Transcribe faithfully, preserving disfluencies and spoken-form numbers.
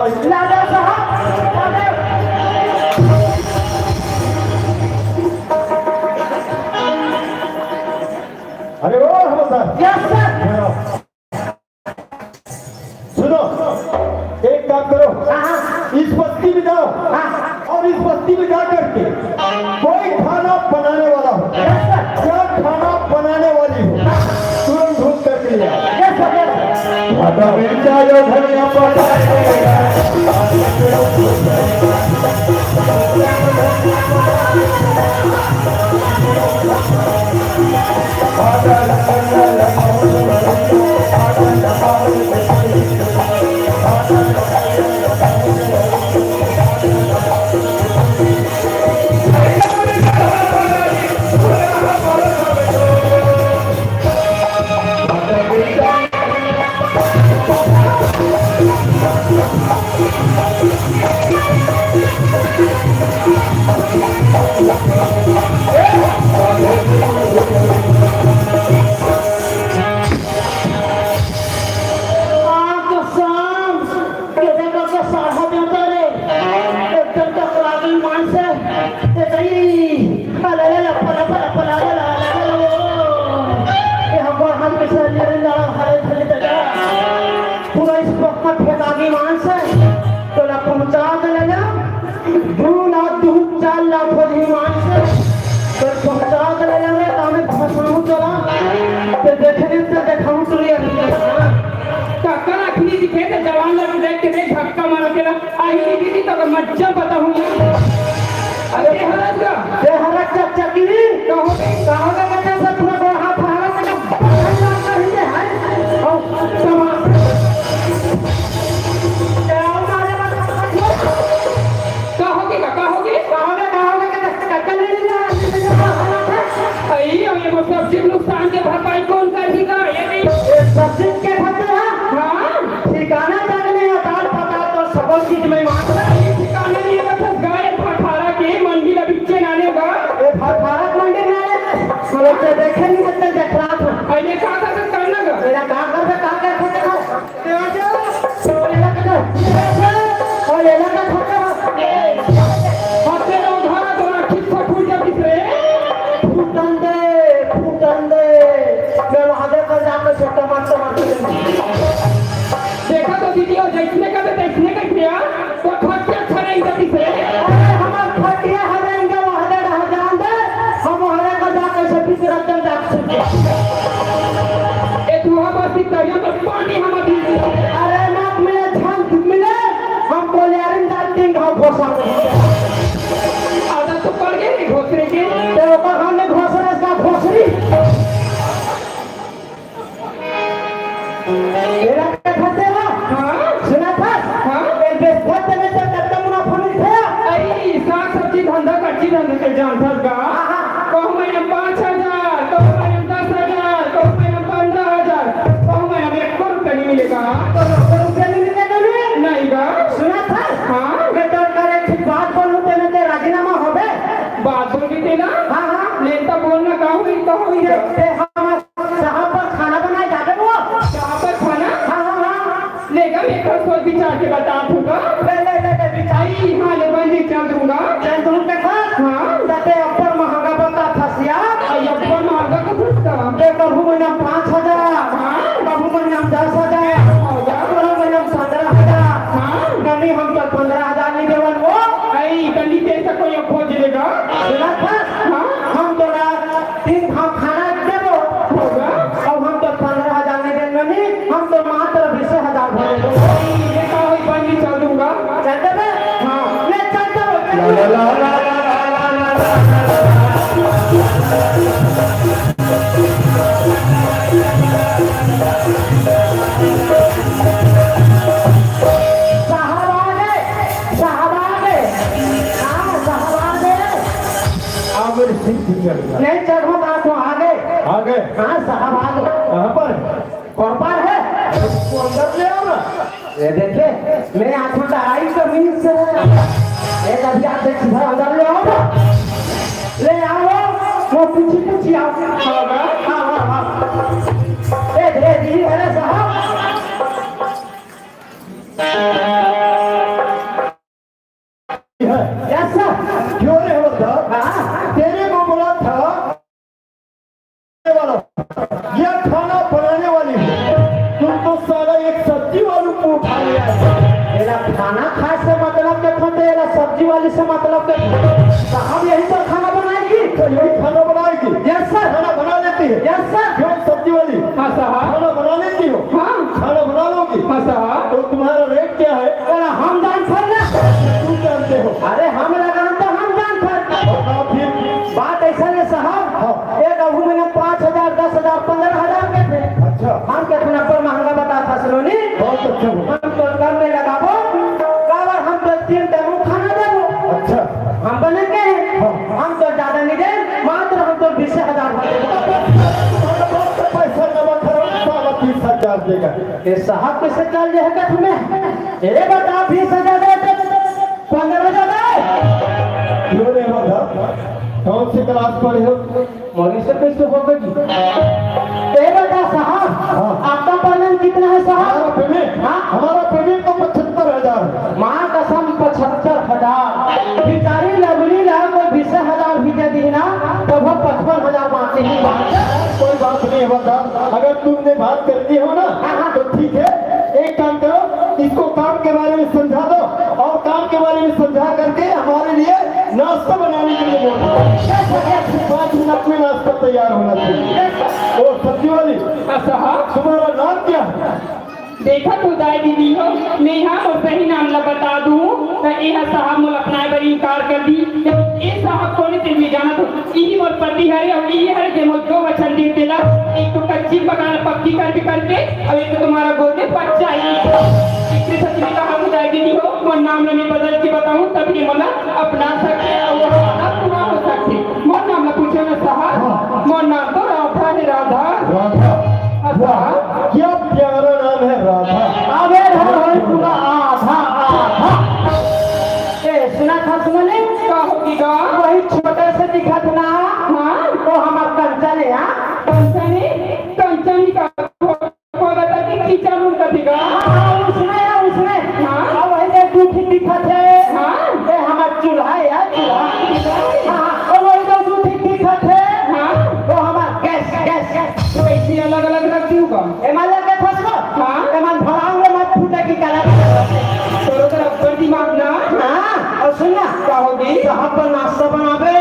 लाडो साहब, लाडो। अरे ओ हवलदार। Yes sir. सुनो, एक काम करो, हाँ, हाँ। इस बस्ती में जाओ हाँ। और इस बस्ती में जा करके कोई खाना बनाने वाला हो, यस सर। या खाना बनाने वाली हो, तुरंत ढूंढ करके ले आओ। Yes sir, yes sir. खाना मिल जाए धनिया पत्ता। आ, कसम, के देखा के साढ़ा देता रे, एकदम टकरा गई मान से, ते गई, अले, अले, अले, अले, अले, अले, अले, अले, ओ। ये हम गोड़ हाथ में से ले, ले, ले, हरे, हरे, हरे, पूरा इस पक्का फेंका गई मान से, तोला पहुंचा दे ले ना। दू लात, दू चार लात हो जाही मान से, तो पहुंचा दे ले ना, तामे फंसाऊं तोला। तो देखने से देखाऊं तो ये अभी तक, हाँ। काका अखनी दिखे तो जवान लड़के देख के देख धक्का मार के ना, आई दीदी तो मज्जा बताऊं ना। अरे हरज गा। ए हरज गा चकरी। कहो, कहो ना बच्चा सब पूरा बड़ा हाथ हरा से ना, बड़ा हाथ हरा से ना, हाय। ओ, तमाम। कहोगे का, कहोगे? कहोगे, कहोगे कि कच्चा ले लीजिए, अरे, अब ये वो सब्जी के नुकसान के भरपाई कौन करेगा? ये नहीं। ये सब्जी के भरते हैं? हाँ। ठिकाना तक नहीं है, दाल पता तो सब चीज में मात्र। ये ठिकाना नहीं है, बस गाय भठारा के मंडी ला बिच्चे नाने होगा। ये भठारा मंडी में आए, तो लोग तो देखे नहीं, कितने देख रहा था। अरे, ये कहाँ था, करना का? मेरा काम कर, काम कर, काम कर। फूटन दे, फूटन दे। मैं वहां देखा जाकर छोटा मारता मारता। देखा तो दीदी, और जैसने का तो तैसने का किया, तो फट के अच्छा नहीं था किसे। अरे, हमार फटिया हरेंगे, वहां दे रह जान दे, हम वहां का जाकर से बीच रतन जात ए, तू हमार सिकरिया तो पानी हम अभी। अरे, ना मिले, झन मिले, हम बोले, अरे, ना तीन घाव घोसा। आदत तो पड़ गई रे घोसरे के। तो ओकर हमने घोसरे का घोसरी। मेरा कथा तेरा? हाँ? सुना था? हाँ? एक बेस्पत में तो कत्ता मुनाफा मिलता है। अरे, साग सब्जी धंधा, कच्ची धंधा के जान था का? हाँ, हाँ। कहूँ महीना पाँच हजार, कहूँ महीना दस हजार, कहूँ महीना पन्द्रह हजार, कहूँ महीना में एको रुपया नहीं मिलेगा। तो एको रुपया नहीं मिलेगा ना? नहीं बा। सुना था? हाँ। मैं तो करे एक बात बोलूँ, तेने ते राजीनामा होबे? बात बोल के तेला? हाँ, हाँ। नेता बोलना का हुई, का हुई ये रे? ते हम साहब पर खाना बनाए जाते वो। साहब पर खाना? हाँ, हाँ, हाँ। लेगा, मैं कल सोच विचार के बता दूंगा। ले, ले, ले, ले, विचार। आई, हाँ, ले, बंदी चल दूंगा। चल दूं के साथ? हाँ। तते अब्बड़ महंगा बता फसिया। आई, अब्बड़ महंगा का फसिया। ते कहूँ महीना पाँच हजार। हाँ। कहूँ महीना दस हजार। हाँ। कहूँ महीना पन्द्रह हजार। हाँ। नहीं, हम तो पन्द्रह हजार नहीं देवन वो। आई, तनी पैसा कोई खोज लेगा। सुना था? हाँ। हम तोरा तीन भाव खाना देबो। होगा। अब हम तो पन्द्रह हजार नहीं देंगे, नहीं, हम तो मात्र बीस हजार भरे देंगे। ये का होई, बंदी चल दूंगा। चल देबे? हाँ। ले चल देबो, चल ला, ला, देबो। ला, ला। साहब आ गए, साहब आ गए। हाँ, साहब आ गए। आ मेरे सिंह जी चढ़ गया। नहीं चढ़ो, बात हो, आ गए। आ गए? हाँ, साहब आ गए। कहाँ पर? कौन पर है? वो अंदर ले आओ ना। ये देखिए, मैं आँखों का आई कमीज से है। ये अभी आप देख, सीधा अंदर ले आओ ना। ले आओ, वो पूछी पूछी आओ। हाँ, हाँ, हाँ, हाँ। ए, ए, जी, अरे साहब। Yes sir. क्यों रे हवलदार? हाँ। तेरे को बोला था वाला, यह खाना बनाने वाली है। तुम तो साला एक सब्जी वालों को उठा लिया है। एला खाना खाए से मतलब के था, तो एला सब्जी वाली से मतलब के था। साहब यही पर खाना बनाएगी? तो यही खाना बनाएगी? Yes sir. खाना बना लेती है? Yes sir. क्यों सब्जी वाली? हाँ साहब। खाना बना लेती हो? हाँ। खाना बना लोगी? हाँ साहब। तो तुम्हारा रेट क्या है? अरे हम जान पर ना। तुम जानते हो? अरे हम लगान तो हम जान पर। और फिर? बात ऐसा है साहब। हाँ। एक अहू में पाँच हजार, दस हजार, पन्द्रह हजार के थे। अच्छा। हम के थोड़ा पर महंगा बता था सलोनी। बहुत अच्छा हुआ। हम तो कम में लगाबो, काबर हम तो तीन टाइम खाना देबो। अच्छा। हम बने के हैं। हाँ। हम तो ज्यादा नहीं दे, मात्र हम तो बीस हजार भर देबो। बहुत पैसा जमा करो, साला बीस हजार देगा। ये साहब कैसे चल रहे हैं तुम्हें? ये बता, बीस हजार दे, पन्द्रह हजार दे। क्यों रे बता, कौन सी क्लास पढ़े हो? मोरे से कैसे होगा जी? ए बता साहब, हाँ। आपका पढ़ने में कितना है साहब? हमारा पेमेंट, हाँ? हमारा पेमेंट तो पचहत्तर हजार है। माँ कसम, पचहत्तर हजार। बेचारी लवली ला कोई बीस हजार भी दे दी ना, तब वो पचपन हजार बांट ली। कोई बात नहीं है बता, अगर तुमने बात कर दी हो ना, हाँ, हाँ। तो ठीक है। एक काम करो, इसको काम के बारे में समझा दो और काम के बारे में समझा करके हमारे लिए नाश्ता बनाने के लिए बोलो। पाँच मिनट में नाश्ता तैयार होना चाहिए। ओ सब्जी वाली, हाँ साहब। तुम्हारा नाम क्या है? देखा तो दाई दीदी हो, मैं यहाँ मोर सही नाम ला बता दूँ, त एहा साहब मोला अपनाए बर इनकार कर दी। जब ए साहब कोने से भी जानत हो, इही मोर पति हरे अउ इही हरे जे मोर जो वचन दे तेला, एक तो कच्ची मकान पक्की कर भी करके, अउ एक तो तुम्हारा गोदे बच्चा ही। इतने सच में कहा तो दाई दीदी हो, मोर नाम ला मैं बदल के बताऊँ, तभी मोला अपना सकते अउ वो वादा पूरा हो सकते। मोर नाम ला पूछो ना साहब, मोर नाम तो राधा है, राधा। राधा। अच्छा। वाह, क्या प्यारा नाम है राधा। अबे धर भाई पूरा आधा, आधा। ए, सुना था, सुना नहीं? का हो गया? वही छोटे से दिखत ना। हाँ। वो हमार कंचन है, हाँ? कंचन है? कंचन ही का हो, हो बता कि किचन उनका दिखा। हाँ, हाँ, उसने, हाँ, उसने। हाँ। अब वही देख, दू ठिक दिखत है। हाँ। ए, हमार चूल्हा है यार, चूल्हा। हाँ, हाँ, और वही देख, दू ठिक दिखत है। हाँ। वो हमार गैस, गैस, गैस। तो ऐसी अलग-अलग रखती हूँ का? एमा लगे फंसबो। हाँ। एमा भड़ाऊंगे मत फूटे की कला। तोरो तो रबर दिमाग ना। हाँ, और सुन ना। का होगी? साहब पर नाश्ता बनाबे।